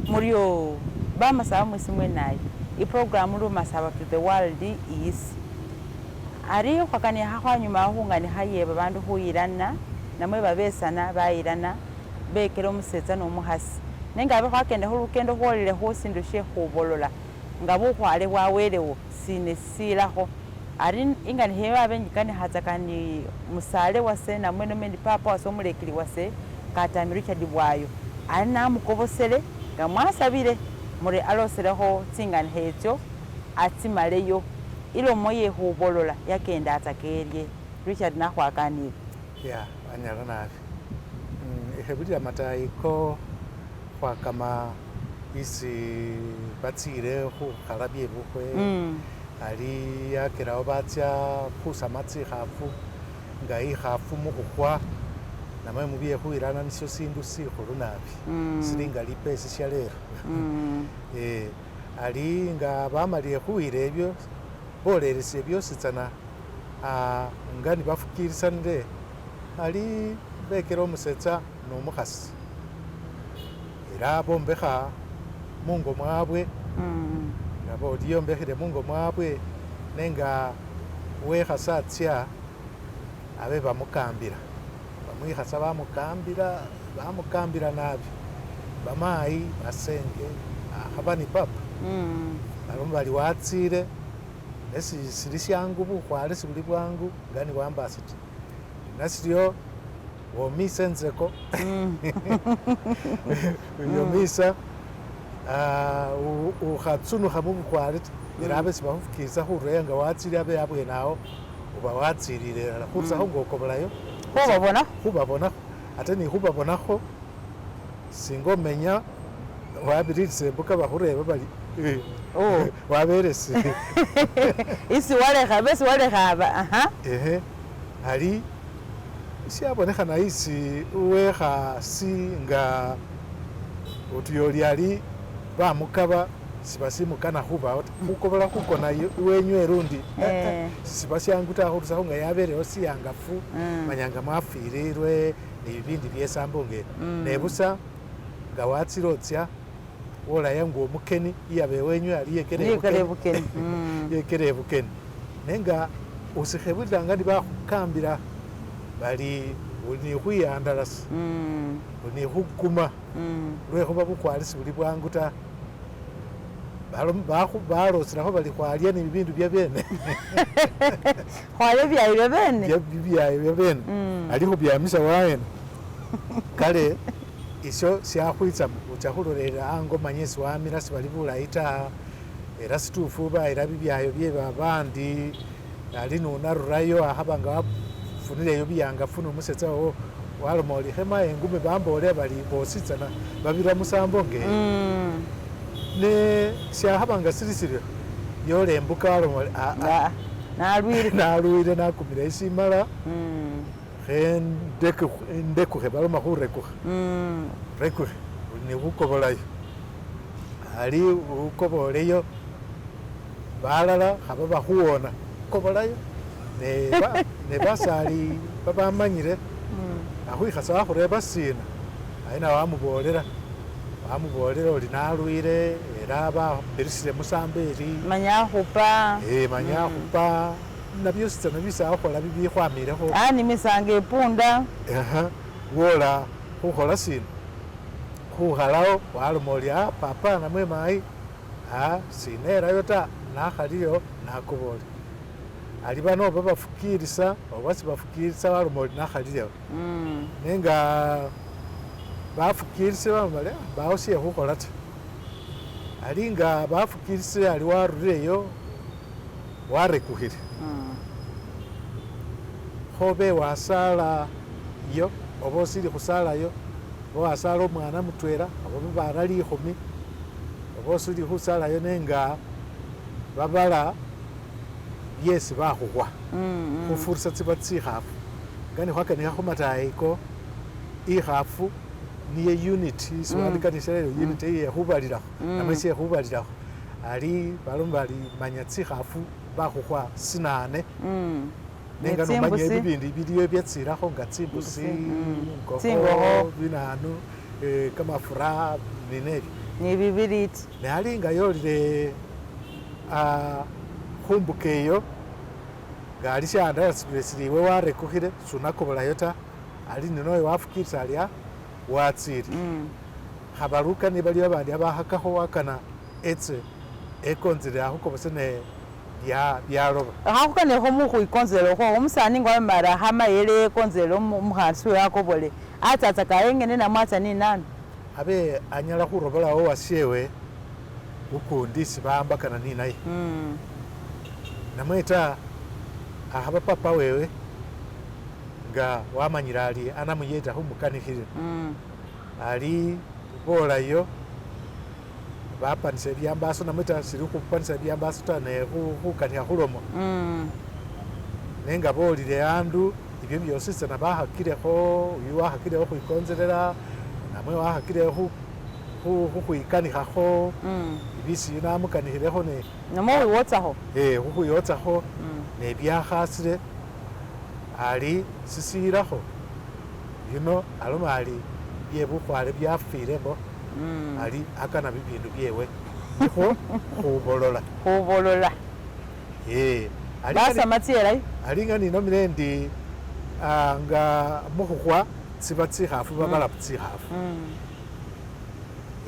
Muryo bamasaba mwesi mwenayo iprogram Lumasaba to the world iyisi ari khwakanikha khwanyuma khunganikha ye babandu khuyilana namwe babesana bayilana bekele umusetsa nomukhasi nenga abe khwakenda khulukendo khwolile khusindu she khubolola nga bukhwale bwawelewo sine sisilakho ari inganikha eyo abe njikanikhatsaka ni musale wase namwe nome ndi papa wase omulekeli wase Katami Richard Bwayo ari namukobosele nga mwasabile muri aloselekho tsinganikho etsyo atsimaleyo ilomo ye khubolola yakendatsaka erye. Richard nakhwakanile. Yeah, anyala nabi. Ikhebulila matayi ko khwakama isi batsile khukhala bye bukhwe ali akelawo batsa khusama tsikhafu nga ikhafu mukhukhwa namwe mubye khuyilana nisyo sindu sikhulu nabi sili nga lipesi sha lero ali nga bamalile khuyila ebyo bolelesile byositsana nga nibafukilisanile ali bekela omusetsa nomukhasi ela bombekha mungo mwabwe nga yombekhile mungo mwabwe nenga wekhasa atsya abe bamukambila, bamwikhasa bamukambila, bamukambila nabi, bamayi basenge akhaba ni papa baloma bali watsile ne sili syangu bukhwale sibuli bwangu nga niwambasa ta, nasiryo womisa enzeko yomisa ukhatsunukha mubukhwale ta ela abe sibakhufukilisa khureya nga watsile abe abwene awo oba watsilile elala khurusakho nga okobolayo Khubabonakho. Khubabonakho ate ni khubabonakho singa omenya wabiririsa embuka bakhureba bali Oh. wabele si Isi walekha besi walekha aba aha. Ehe ali shabonekhana isi uwekhasi nga otuyoli ali bamukaba sibasimukana khubawo ta khukobola khukona iwenywe lundi siba syangu ta khurusakho nga yabelewo siyangafu manya nga mwafwirirwe ni bibindi byesambo nga ebyo nebusa nga watsile otsya wolaya nga omukeni iyaba ewenywe ali yekele Yekele ebukeni. Yekele ebukeni nenga osikhebulilanga nibakhukambila bali uli nikhwiyandalasa uli nikhukuma lwekhuba bukhwale sibuli bwangu ta baloselakho bali khwalya ni bibindu byabene Khwalya byayo bya bene. Bibyayo byabene ali khubyamisa waena kale isyo syakhwitsamo ucha khulolelela ango manye esi wamila sibali bulayi ta era situfu bayila bibyayo bye babandi ali nonarurayo akhaba nga wafunileyo biyangafu nomusetsa wowo waloma oli khema engume bambolela bali bositsana babira musambo ngeyo ne syakhaba nga sili siryo yola embuka waloma oli aa Nalwile. Nalwile nakumile isimala khe ndekukhe baloma khurekukha rekukhe uli nikhukobolayo ali ukoboleyo balala khaba bakhuwona kobolayo ne basali babamanyile akhwikhasa wakhureba sina ali nawe wamubolela wamubolela oli nalwile ela bapirisile musambo eri Manya akhupa. Manya akhupa nabyositsana bisi akhola bibikhwamilekho Animisanga epunda. Wola khukhola sina khukhalawo waloma oli papa namwe mayi sinelayo ta nakhaliyo nakobole ali bano babafukilisa oba sibafukilisa waloma oli nakhalilewo nenga bafukilisile baloma bali bawo syekhukhola ta ali nga bafukilisile ali warulileyo warekukhile khobe wasalayo oba osili khusalayo oba wasala omwana mutwela oba babana 10 oba osili khusalayo nenga babala byesi bakhukhwa khufurisa tsiba tsikhafu nga nekhwakanikha khumatayi ko ikhafu niye unit isi wandikanisha lelo unit yekhubalilakho namwe syekhubalilakho ali baloma bali manya tsikhafu bakhukhwa 8. Nenga Ne nomanya tsimbusi. bibindi biliyo byatsirakho nga tsimbusi, Mbusi, ingokho, Tsingokho. binanu, kamafura ninebyo. Ni bibiriti. Ne ali nga yolile khumbuka eyo nga ali shandala sili iwe warekukhile sunakobolayo ta, ali ninoyo wafukilisa ali watsile. Khabalukani baliyo babandi abakhakakho wakana etse ekonzele akhukobose ne byaloba. Khakhukanilekho mukhwikonzelela okhwo, omusani nga wamala khamayele ekonzelele omukhasi wewe akobole, atsatsaka engene namwe atsa ninanu? Abe anyala khurobolawo wasyewe ukundi isi bawambakana ninaye. Namwe ta akhaba papa wewe nga wamanyile ali anamuyeta khumukanikhilila. Ali bolayo bapanisa byambaso namwe ta sili khupanisa byambaso ta ne khukanikha khulomo. Nenga bolile andu ibyo byositsana bakhakilekho, oyu wakhakilekho khwikonzelela namwe wakhakilekho khukhwikanikhakho, ibisi yuno amukanikhilekho ne Namwe khukhwiwotsakho. Khukhwiwotsakho ne byakhasile ali sisilakho yuno aloma ali bye bukhwale byafwile mbo ali akana bibindu byewe nikhwo khubolola. Khubolola. Basama tsiyelayo. Ali nga ninomile endi nga mukhukhwa tsiba tsikhafu babala tsikhafu.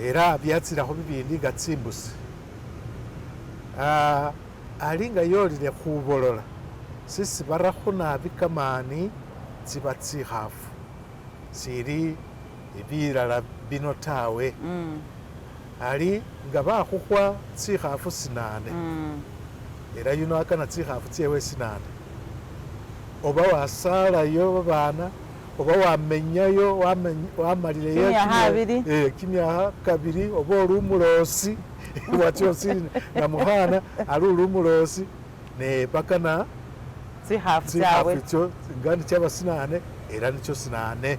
Era byatsilakho bibindi nga tsimbusi. Ali nga yolile khubolola sisi barakho nabi kamani tsiba tsikhafu sili bilala bino tawe. Ali nga bakhukhwa tsikhafu sinane. Era yuno akana tsikhafu tsewe sinane. Oba wasalayo babana, oba wamenyayo, wamalileyo Kimyakha abili. Kimyakha kabili, oba oli umulosi, watyosi namukhana, ali uli umulosi, ne bakana Tsikhafu tsikhafu tsabwe. Itsyo nga nichaba sinane, era nicho sinane.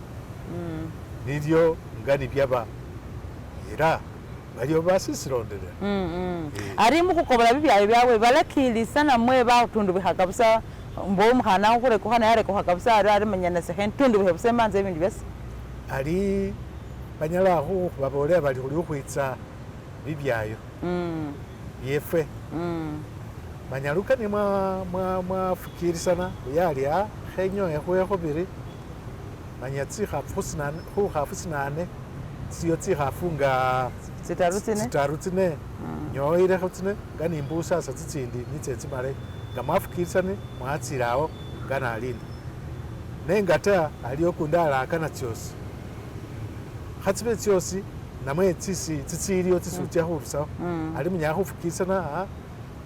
Nilyo nga nibyaba era baliyo basisilondelela. Ari mukhukobola bibyayo byabwe balakilisa namwe batundubikhaka busa mbo omukhana khurekukha naye arekukha busa ari arimanya nase khendutundubikhe busa emanza ebindu byase. Ali banyala khubabolela bali khuli khukhwitsa bibyayo byefwe. Manyalukani mwafukilisana khuyali khenyowe khuwekho biri manya tsikhafu sinane khukhafu sinane tsiliyo tsikhafu nga tsitaru tsine tsitaru tsine nyoyilekho tsine nga nimbusasa tsitsindi nitse tsimale nga mwafukilisane mwatsilawo nga nalinda nenga ta aliyo kundi alakana tsiosi khatsibe tsiosi namwe tsisi tsitsiliyo tsisutya khurusawo ali munyala khufukilisana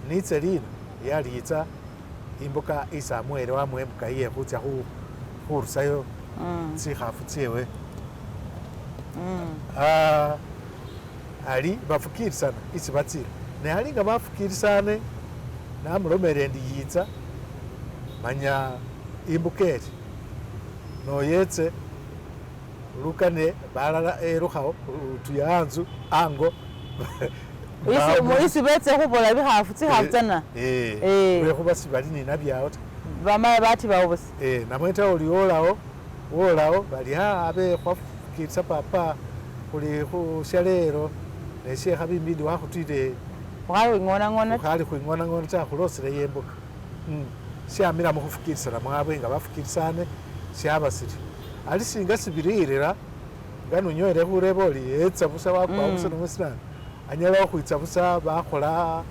nitse lina yalitsa imbuka isamuele wamuwa embuka iye khutsa khurusayo tsikhafu tsewe ali bafukilisana isi batsila ne ali nga bafukilisane namulomele endi yitsa manya imbuka eri noyetse lukane balala elukhawo utuya anzu ango isi betse khubola bikhafu tsikhafu tsana lwekhuba sibali ninabyawo ta bamala batibawo busa namwe ta oli wolawo wolawo bali abe khwafukilisa papa khuli khushalelo neshekha bimbindi wakhutwile khukhali khwing'onang'ona khukhali khwing'onang'ona ta khulosele yembuka shamila mukhufukilisana mwabwe nga bafukilisane shaba siri ali singa sibiririra nga nonyoele khureba oli etsa busa wakwawo busa namwe sinani anyala khukhwitsa busa bakhola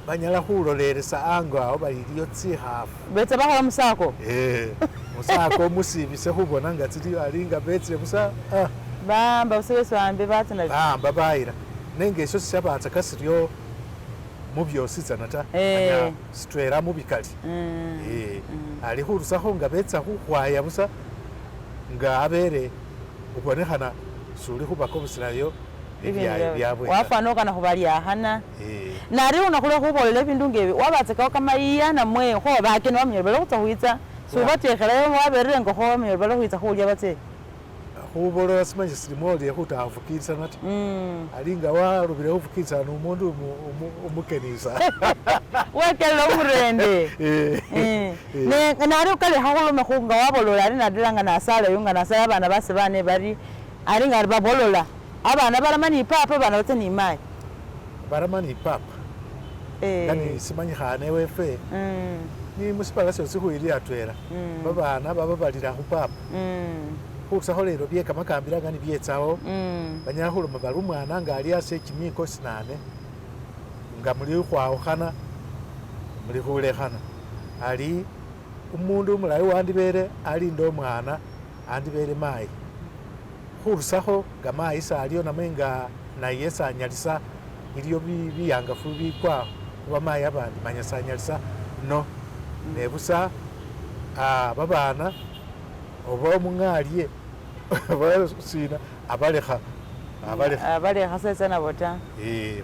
banyala khulolelesa ango awo baliliyo tsikhafu betsa bakhola musako musako musibise khubona nga tsiliyo ali nga betsile busa bamba busa besi bambe batsina bamba bayila nenga esyo sishabatsaka siryo mubyositsana ta anya sitwela mubikali ali khurusakho nga betsa khukhwaya busa nga abele ubonekhana suli khubakoboselayo bibyayo byabwe wafwana okana khubalyakhana nari uno khule khubolela ebindu ngebi wabatsakawo kamayiya namwe kho bakeni bamenyele bali khutsa khwitsa subatekhelayo waberere engokho bamenyele bali khwitsa khulya batse. Khubolola simanya silimo oli khutakha khufukilisana ta. Ali nga walobile khufukilisana nomundu umukenisa. Wekelela omurende. Ne nari kalekha khuloma nga wabolola ari nadala nga nasalayo nga nasala abana base bane bari ari nga babolola abana barama ni papa abana batsa ni mayi. Barama ni papa. Yani simanyikhane wefwe ni musibala syosi khuyili atwela babana baba balila khu papa. Khurusakho lelo bye kamakambila nga nibyetsawo banyala khuloma bari umwana nga ali asi ekimiko sinane nga muli khukhwawukhana muli khulekhana ali umundu umulayi wandibele alinda omwana andibele mayi. Khurusakho nga mayi saliyo namwe nga naye sanyalisa iliyo biyangafu bikwa khubamayi abandi manya sanyalisa no nebusa babana oba omung'alye oba sina abalekha abalekha Abalekha setsa nabo ta.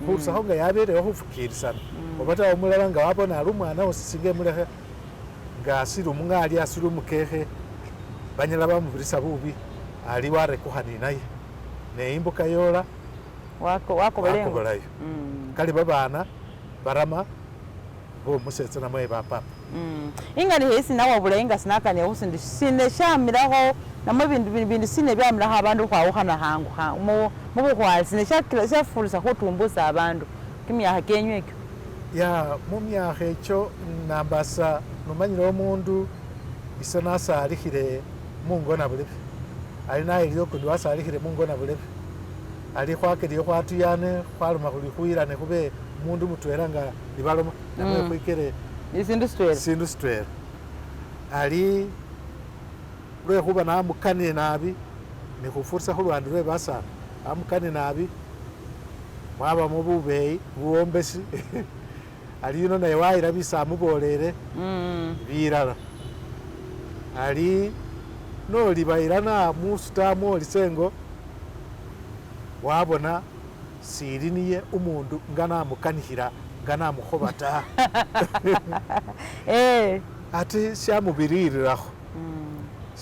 Khurusakho nga yabelewo khufukilisana oba ta omulala nga wabona ari omwana wase singa emulekhe nga asili omung'ali asili omukekhe banyala bamubirisa bubi ali warekukha ninaye neimbuka yola Wakobolayo. Wakobolayo. Kale babana barama bomusetsa namwe bapapa. Ingani hesi nawa bulayi nga sinakane khusindu sine shamilakho namwe bindu sine byamilakho abandu khwawukhana khangu mubukhwale sine shafurisa khutumbusa abandu kimyakha kenyu ekyo. Ya mumyakha ekyo nambasa nomanyile omundu ise nasalikhile mungona bulebe ali nayilile ukundi wasalikhile mungona bulebe ali khwakeliye khwatuyane khwaloma khuli khuyilane khube mundu mutwela nga nibaloma namwe khwikele isindu sitwela sindu sitwela ali lwekhuba namukanile nabi nekhufurisa khulwande lwe basani amukanile nabi mwabamo bubeyi buwombesi ali yuno naye wayila bisamubolele bilala ali noli bayilana musuta mwolisa engo wabona sili niye umundu nga namukanikhila nga namukhoba ta. Ate shamubiririlakho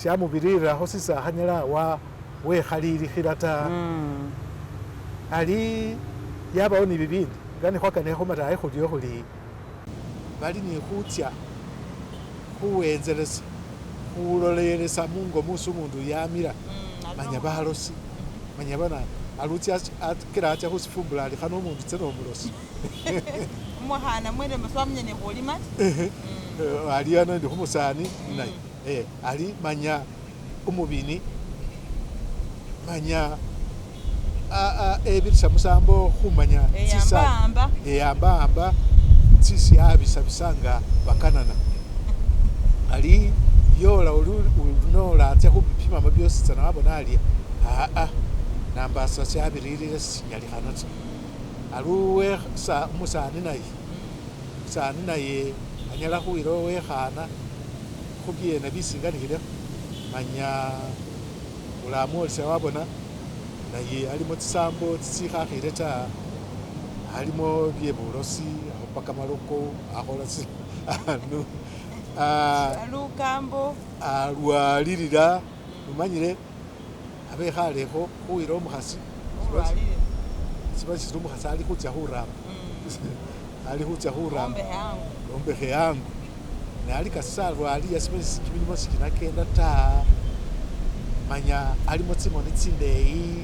shamubiririlakho sisakhanyala wekhalilikhila ta. Ali yabawo ni bibindi nga nikhwakanikha khumatayi khulio khuli bali ni khutsya khuwenzelesa khulolelesa mungo musi umundu yamila manya balosi manya bana alutsa kila atsa khusifumbula ali khano omundu tsena omulosi. Umukhana mwene swamenya ne khulima. Ali ano ndi khumusani naye ali manya umubini manya ebirisa musambo khumanya eyamba eyamba tsisi abisabisanga bakanana ali yola olunola atsa khubipimamo byosi tsana wabona ali aa nambasa syabirilile sinyalikhana ta. Ali umusani naye anyala khuyila wekhana khubyene bisinganikhilekho manya ulamwolesya wabona naye alimo tsisambo tsitsikhakhile ta alimo byebulosi akhupa kamaloko akhola anu lukambo alwalilila umanyile abekhalekho khuyila omukhasi siba sili omukhasi ali khutsa khuramba ali khutsa khuramba ombekhe ango ne ali kasalwaliya siba kimilimo sikinakenda ta manya alimo tsimoni tsindeyi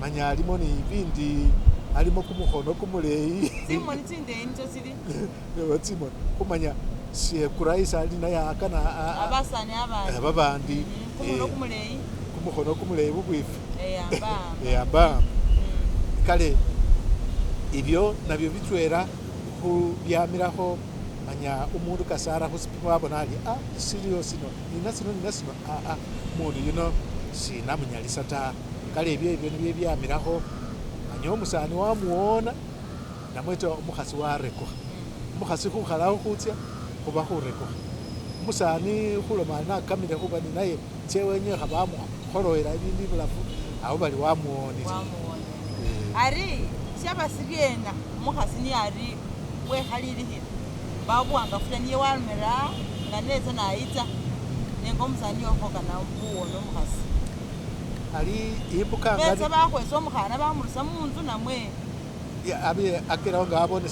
manya alimo ni bindi alimo kumukhono kumuleyi tsimoni tsindeyi nicho tsili tsimoni khumanya siekuraisa ali naye akana abasani abandi babandi kumukhono kumuleyi kumukhono kumuleyi bubwifi eyamba eyamba kale ibyo nabyo bitwela khubyamilakho manya umundu kasara khusipimo wabona ali siliyo sino nina sino nina sino umundu yuno sinamunyalisa ta kale ebyo ebyo nibyo byamilakho manya omusani wamuwona namwe ta omukhasi warekukha omukhasi khukhalakho khutsya khuba khurekukha umusani khuloma ali nakamile khuba ninaye tsewenye khabamukholoela ibindu ibulafu awo bali wamuwonile ari shaba siryena omukhasi niye ari wekhalilikhile babuwangafu ta niye walomela nga netsa nayitsa nenga omusani niye okhokana buwona omukhasi. Ali imbuka nga Betsa bakhwesa omukhana bamurusa munzu namwe? Abe akelawo nga wabone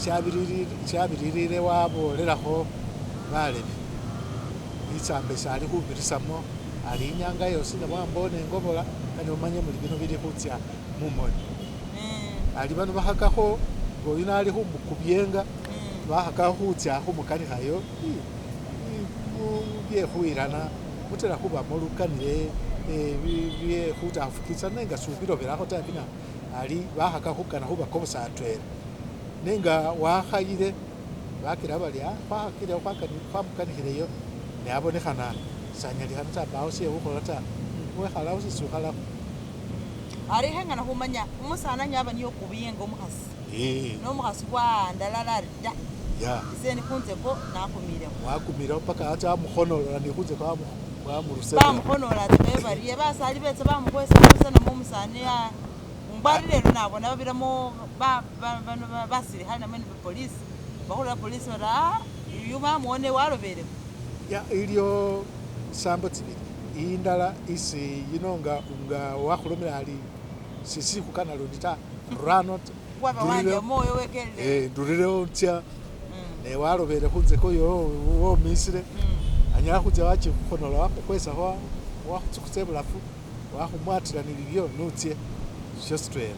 shabiririre wabolelakho balebi isambe sali khubirisamo ali inyanga yosi nga bwambone ngobola kani mumanye muli bino bili khutsya mumoni. Ali bano bakhakakho ngoyu nali khumukubyenga bakhakakho khutsya khumukanikhayo byekhuyilana mutela khubamo lukanile bye khutakhufukisa nenga subilobelakho taa bina ali bakhaka khukana khubakobosa atwela nenga wakhayile bakila bali khwakhakile khwamukanikhileyo ne abonekhana sanyalikhana taa mbawo shekhukhola taa wekhalawo sisi ukhalakho. Ari khengana khumanya umusani anyaba niye okubiyenga omukhasi nomukhasi wawandalala ari ta ise khunzeko nakhumilekho. Wakumilewo paka atsa amukhonola ni khunzeko wamurusebula. Bamukhonola tsakayo barie basali betsa bamukhwesa busa namwe omusani mbwari lelo nabona babiramo bano basilikhale namwe polisi bakhurera polisi bari yu bamuwone walobelemo. Ya iliyo sambo tsibili indala isi yino nga wakhulomela ali sisi khukana lundi ta rano waba wanja moyo wekelele ndurirewo ntsya ne walobele khunzeko yo womisile anyala khutsa wachikhukhonola wakhukhwesakho wakhutsukusa ebulafu wakhumwatila ni bibyo nutsye shositwela.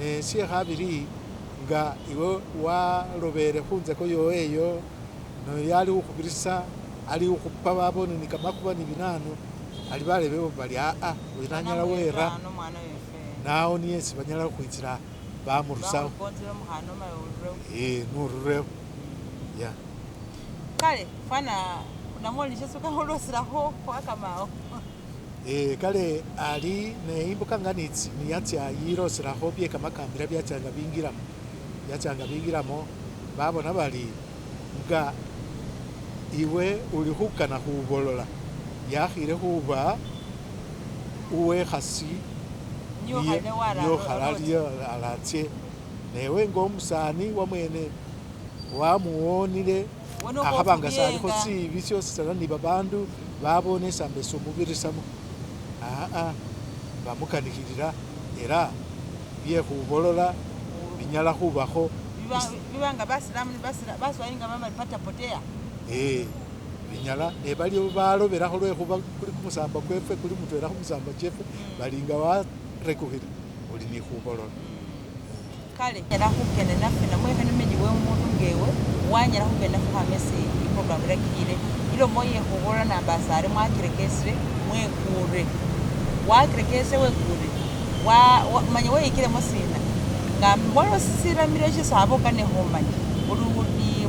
Ne shekhabili nga iwe walobele khunzeko yowe eyo noyo ali khukhubirisa ali khukhupa babone ni kamakhuba ni binanu ali balebe bali uyu nanyala wera nawo niye sibanyala khukhwitsila bamurusawo nururewo ya kale fwana namwe olishesuka khulosilakho khwakamawo. Kale ali ne imbuka nga niyatsya yiloselakho byekamakambila byatsanga bingilamo babona bali nga iwe uli khukana khubolola yakhile khuba uwekhasi niyo alatsye newe nga omusani wamwene wamuwonile akhabanga salikho sibi syositsana ni babandu babone esambe somubirisamo bamukanikhilila era byekhubolola binyala khubakho bibanga basilamu baswahili nga bamali patapotea binyala ne baliwo balobelakho lwekhuba kuli kumusamba kwefwe kuli mutwela khumusamba chefwe balinga warekukhile oli ni khubolola. Kale nyala khukenda naffe namwe khenomenyi we omundu ngewe wanyala khukenda naffe khamesi iprogram irakile ilomo yekhubolola nambasale mwakirekesile mwekure wakirekesile wekure manya weyikilemo sina nga waliwo sisiramile shesaba okane khumanya uli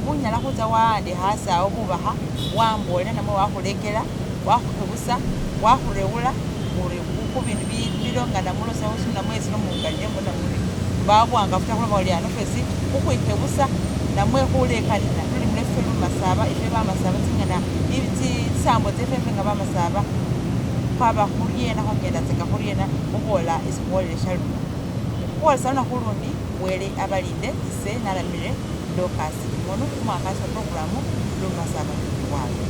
bunyala khutsa wawandikha hasi awo bubakha wambolela namwe wakhulekela wakhukhebusa wakhurewula uri khubindu bilongana mulosakho namwe esilo mungalilemo namuri babwangafu ta khuloma ori ano fesi khukhwikhebusa namwe khulekanila lulimi lweffe lumasaba ifwe bamasaba tsingana tsisambo tsefefe nga bamasaba khwaba khuryena khwakenda tsaka khuryena khukhola isi khwolele shaluno khukholesa lunakhu lundi wele abalinde ise nalamile Dorcas Mono umwakasi wa programu Lumasaba Tukiwalo.